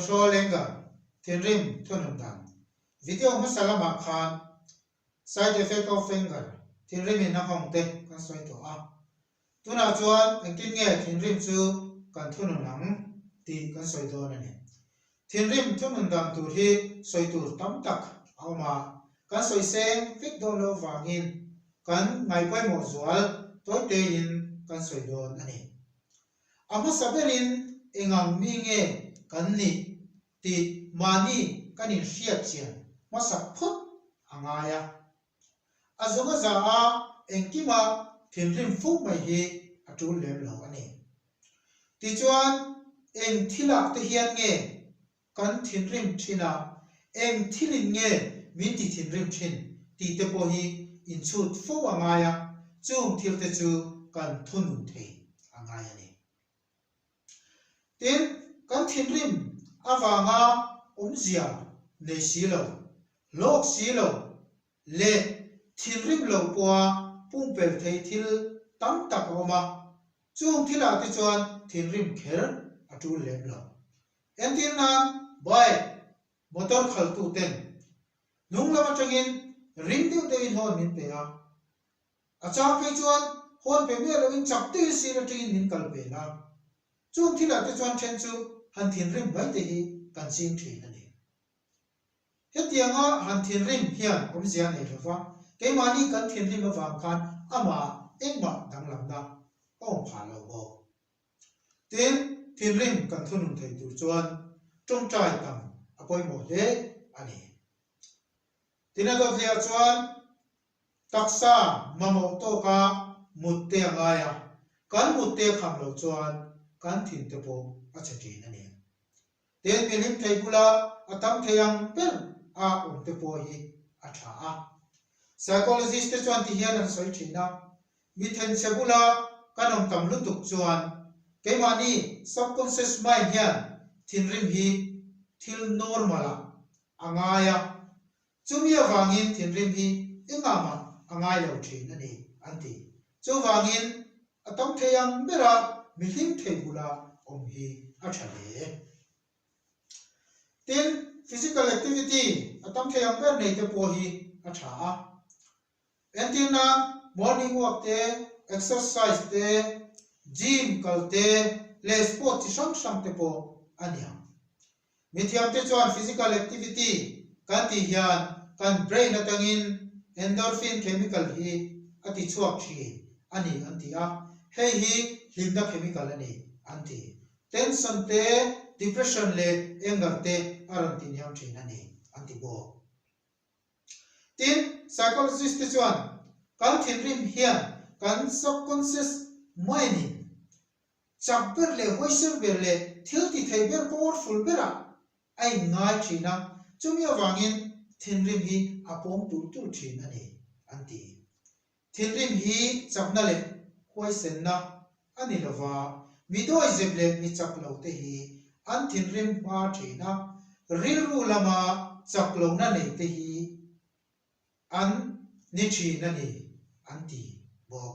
control anger, thinrim thunun dan. Video hmasa lamah khan side effect of anger, thinrim in a nghawng te kan sawi tawh a. Tunah chuan engtin nge thinrim chu kan thunun ang tih kan sawi dawn a ni. Thinrim thunun dan tur hi sawi tur tam tak a awm a, kan sawi seng vek dawn loh vangin kan ngaihpawimawh zual tawi tein kan sawi dawn a ni. A hmasa berin engang mi nge kan nih tih mahni kan inhriat chian hmasak phawt a ngai a. A zawnga za a engkima thinrim fo mai hi a tul lem lo a ni. Tichuan, eng thilah te hian nge kan thinrim thin a, eng thilin nge min ti thinrim thin tih te pawh hi inchhut fo a ngai a, chung thil te chu kan thunun thei a ngai a ni. Tin, kan thinrim avanga awmzia nei si lo, hlawk si lo leh thinrim lo pawha pumpelh thei thil tam tak a awm a, chung thilah te chuan thinrim kher a tul lem lo. Entir nan, bike, motor khaltu ten hnung lam atangin ring deuh deuhin hawn min pe a, A chang phei chuan hawn pe miah loin chak deuhin sir atangin min kal pel a. Chung thilah te chuan then chu han thinrim mai te hi kan ching thin a ni. Hetianga han thinrim hian awmzia nei lo va, keimahni kan thinrim avang khan amah engmah danglamna a awm phah lo bawk. Tin, thinrim kan thunun thei tur chuan tawngtai tam a pawimawh hle a ni. Tin a dawtliah chuan Taksa mamawh tawka mut te a ngai a, kan mut te kham loh chuan kan thin te pawh a chhe thin a ni. Tin, mihlim thei bula a tam thei ang ber a awm te pawh hi a tha a. Psychologist te chuan ti hian an sawi thin a, mi thenchhe bula kan awm tam lutuk chuan keimahni subconscious mind hian thinrim hi thil normal ah a ngai a, Chumi avangin thinrim hi engah mah a ngai lo thin a ni, an ti. Chuvangin a tam thei ang bera mi hlim thei bula awm hi a tha hle. Tin, physical activity a tam thei ang ber nei te pawh hi a tha a. Entirna, morning walk te, exercise te, gym kal te leh sport chi hrang hrang te pawh a ni ang. Mithiamte chuan physical activity kan tih hian kan brain atangin endorphin chemical hi a ti chhuak thin a ni an ti a, hei hi hlimna chemical a ni an ti. Tension te, depression leh anger te a rawn ti hniam thin a ni an ti bawk. Tin, psychologist te chuan kan thinrim hian kan subconscious mind in Chak ber leh huaisir ber leh thil ti thei ber powerful berah a inngai thin a, chumi avangin thinrim hi a pawm tulh tulh thin a ni, an ti. Thinrim hi chakna leh huaisenna a ni lova, mi dawizep leh mi chak lo te hi an thinrim hma thin a, rilru lama chak lohna nei te hi an ni thin a ni, an ti bawk.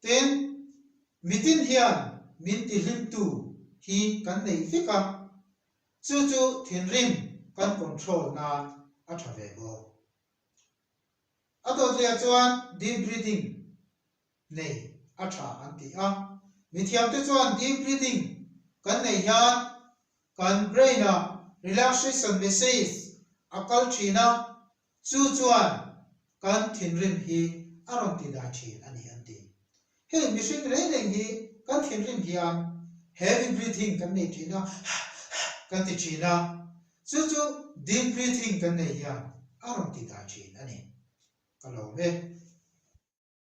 Tin, mitin hian min tihlimtu hi kan nei vek a, chu chu thinrim kan control nan a tha ve bawk. A dawtliah chuan deep breathing nei a tha an ti a, mithiamte chuan deep breathing kan neih hian kan brain-ah relaxation message a kal thin a, Chu chuan kan thinrim hi a rawn ti dai thin a ni an ti. Hei mihring reng reng hi kan thinrim hian heavy breathing kan nei thin a, kan ti thin a, chu chu deep breathing kan nei hian a rawn ti dai thin a ni. Ka lawm e.